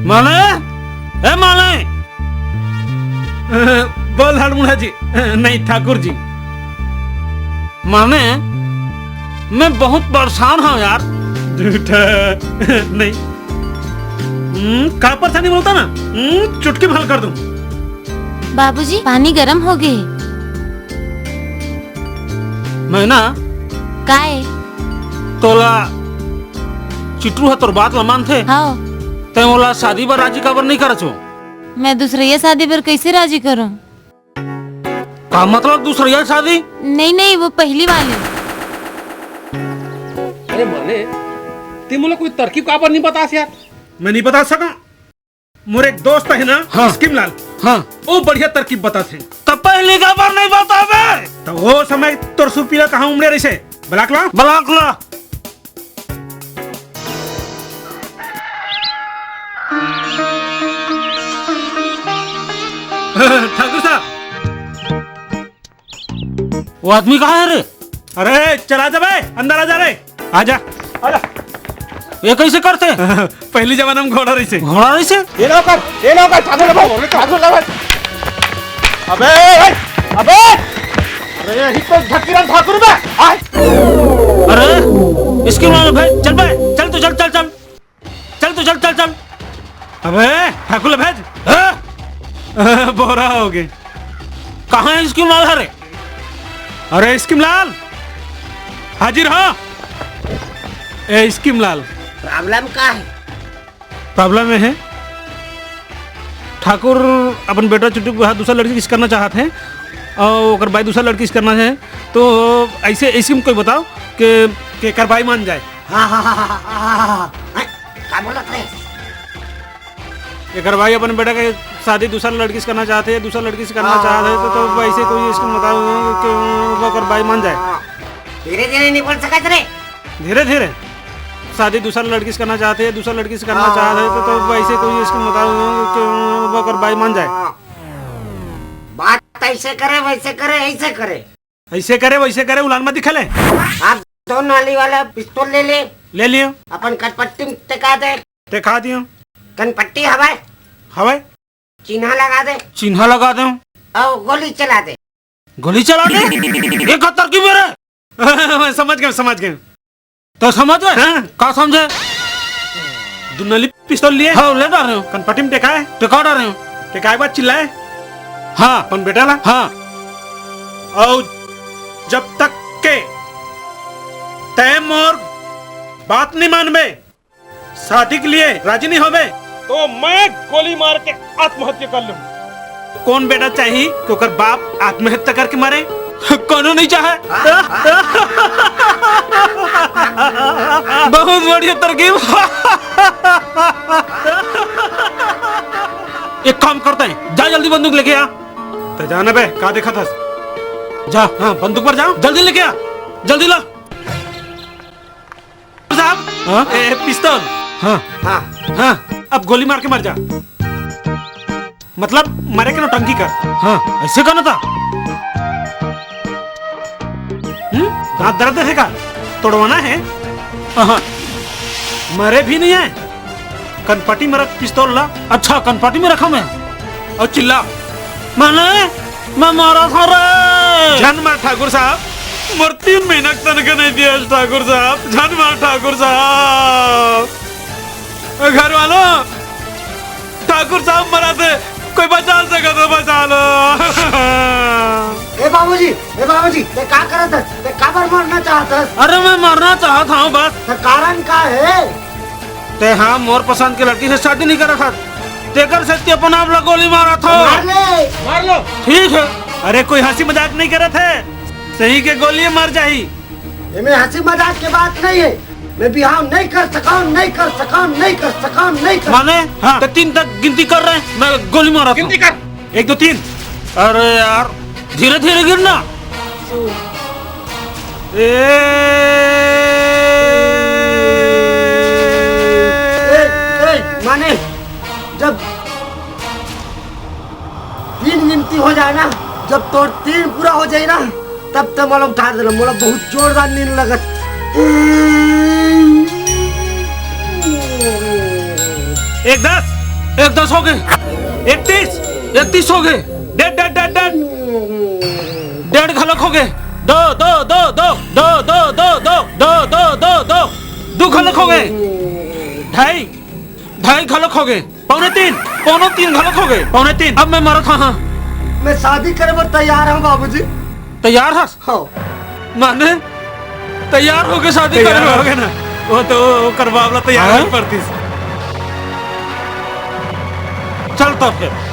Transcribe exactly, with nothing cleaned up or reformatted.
माने, ए माने। बोल हड़मुड़ा जी। नहीं, ठाकुर जी। माने, मैं बहुत परेशान हूँ यार। झूठा। नहीं। हम्म, का परेशानी बोलता ना? हम्म, चुटकी में हल कर दूं। बाबूजी, पानी गरम हो गए। मैं ना, काय? तोला चिटरू ह तोर बात ला मानथे? हाँ। तैं मोला शादी बर राजी काबर नहीं करत हो? मैं दूसरैया शादी बर कैसे राजी करूं? का मतलब दूसरैया शादी? नहीं, नहीं, वो पहली वाली। अरे माने, तैं मोला कोई तरकीब काबर नहीं बतास यार? मैं नहीं बता सका। मोर एक दोस्त है ना, हाँ। स्कीम लाल। हाँ। वो बढ़िया तरकीब बताथे। तब पहली काबर नहीं बताबे? तो वो समय तोर सुरपीला कहाँ उमड़े रहिसे? बलाक ला? बलाक ला। ठाकुर साहब। वो आदमी कहाँ है रे? अरे, चला जा बे, अंदर आ जा रे। आ जा, आ जा। ये कैसे करते? पहली जमाना में घोड़ा रहिसे। घोड़ा रहिसे? ये लो कर, ये लो कर, ठाकुर ला भाई, ठाकुर ला भाई। अबे, ए, अबे, अरे, यही तो धकीराम ठाकुर बे। आय। अरे, इसके मार भाई, चल बे, चल तू, चल, चल, चल। चल तू, चल, चल, चल। अबे, ठाकुर ला भेज। हाँ? बोरा हो गए। कहाँ है स्कीम लाल हरे? अरे, स्कीम लाल, हाजिर हो। ए, स्कीम लाल। प्रॉब्लम का है? प्रॉब्लम ये है, ठाकुर अपन बेटा चुटरू के बिहाव दूसरा लड़की से करना चाहत हैं और ओकर बाई दूसरा लड़की से करना है, तो ऐसे स्कीम कोई बताओ कि, कि एकर बाई मान जाए। हाँ, हाँ, हाँ, हाँ, हाँ, हाँ, हाँ। हैं? का बोलत रहे? एकर बाई अपन बेटा के शादी दूसरा लड़की से करना चाहत हे, दूसरा लड़की से करना चाहत हे, तो, तो ऐसे कोई स्कीम बताओ कि ओकर बाई मान जाए। धीरे धीरे नहीं बोल सकत रे। धीरे धीरे? शादी दूसरा लड़की से करना चाहत हे, दूसरा लड़की से करना चाहत हे, तो, तो ऐसे कोई स्कीम बताओ कि ओकर बाई मान जाए। बात ऐसे करे, वैसे करे, ऐसे करे। ऐसे करे, वैसे करे, उलान मत दिखा ले। आप दो नाली वाला पिस्तौल ले ले। ले लियो। अपन कनपट्टी में टिका दे। टिका दियो। कनपट्टी हवय? हवय। चिन्हा लगा दे। चिन्हा लगा दे। और गोली चला दे। गोली चला दे? ये कत्तर की मेरे? मैं समझ गया, समझ गया। तो समझ गए? हाँ। का समझे? दो नली पिस्तौल लिए? हाँ, ले डाल रहे हो। कनपट्टी में टिकाए? टिका डाल रहे हो। टिकाए बाद चिल्लाए? हाँ। अपन बेटा ला? हाँ। और जब तक के तय मोर बात नहीं मानबे, शादी के लिए राजी नहीं होबे, तो मैं गोली मार के आत्महत्या कर लूं। कौन बेटा चाही कि ओकर बाप आत्महत्या करके मरे? कोनो नहीं चाहे। बहुत बढ़िया तरकीब। एक काम करते हैं, जा जल्दी बंदूक लेके आ। तो जाना बे, का देखा था? जा, हाँ, बंदूक पर जा, जल्दी लेके आ, जल्दी ला। साहब, हाँ? ए, पिस्तौल। हाँ। हाँ। हाँ, अब गोली मार के मर जा। मतलब, मरे के नौटंकी कर। हाँ, ऐसे कहना था। हम्म? दांत दर्द है का? तोड़वाना है? हाँ। मरे भी नहीं है। कनपटी में रख पिस्तौल ला। अच्छा, कनपटी में रखा मैं। और चिल्ला। मैंने, मैं मारा था रे। झन मार ठाकुर साहब, मोर तीन महीना के तनखा नहीं दिया ठाकुर साहब, झन मार ठाकुर साहब। ए घर वालों, ठाकुर साहब मरा थे, कोई बचा सके तो बचा लो। ए बाबूजी, ए बाबूजी, ते का करत हस? ते काबर मरना चाहत हस? अरे मैं मरना चाहत हूँ बस। तो कारण का है? ते हाँ मोर पसंद के लड़की से शादी नहीं करत हस, तेकर से ते अपन आप ला गोली मारत हो। मार ले। मार लो। ठीक है। अरे कोई हंसी मजाक नहीं करत है, सही के गोली मर जाही। एमे हंसी मजाक के बात नहीं है। मैं बिहाव नहीं कर सका, नहीं कर सका, नहीं कर सका, नहीं कर माने? हाँ। तो तीन तक गिनती कर रहे हैं, मैं गोली मारत हूँ। गिनती कर। एक, दो, तीन। अरे यार, धीरे धीरे गिरना। ए, ए, माने, जब तीन गिनती हो जाए ना, जब तोर तीन पूरा हो जाए ना, तब ते मोला उठा देना। मोला बहुत जोरदार नींद लगत। एक, दस। एक दस हो गे। एक तीस। एक तीस हो गे। डेढ़, डेढ़, डेढ़, डेढ़। डेढ़ घलोक हो गे। दो, दो, दो, दो, दो, दो, दो, दो, दो, दो, दो, दो। दू घलोक हो गे। ढाई, ढाई घलोक हो गे। पौने तीन, पौने तीन घलोक हो गे। पौने तीन। अब मैं मरत हंव, हाँ। मैं शादी करे बर तैयार हंव बाबूजी। तैयार हस? हाँ। माने तैयार हो गे शादी करे बर? हो गे ना। वो तो ओकर बाप ला तैयार हाँ? होय पड़तिस। चल त फेर।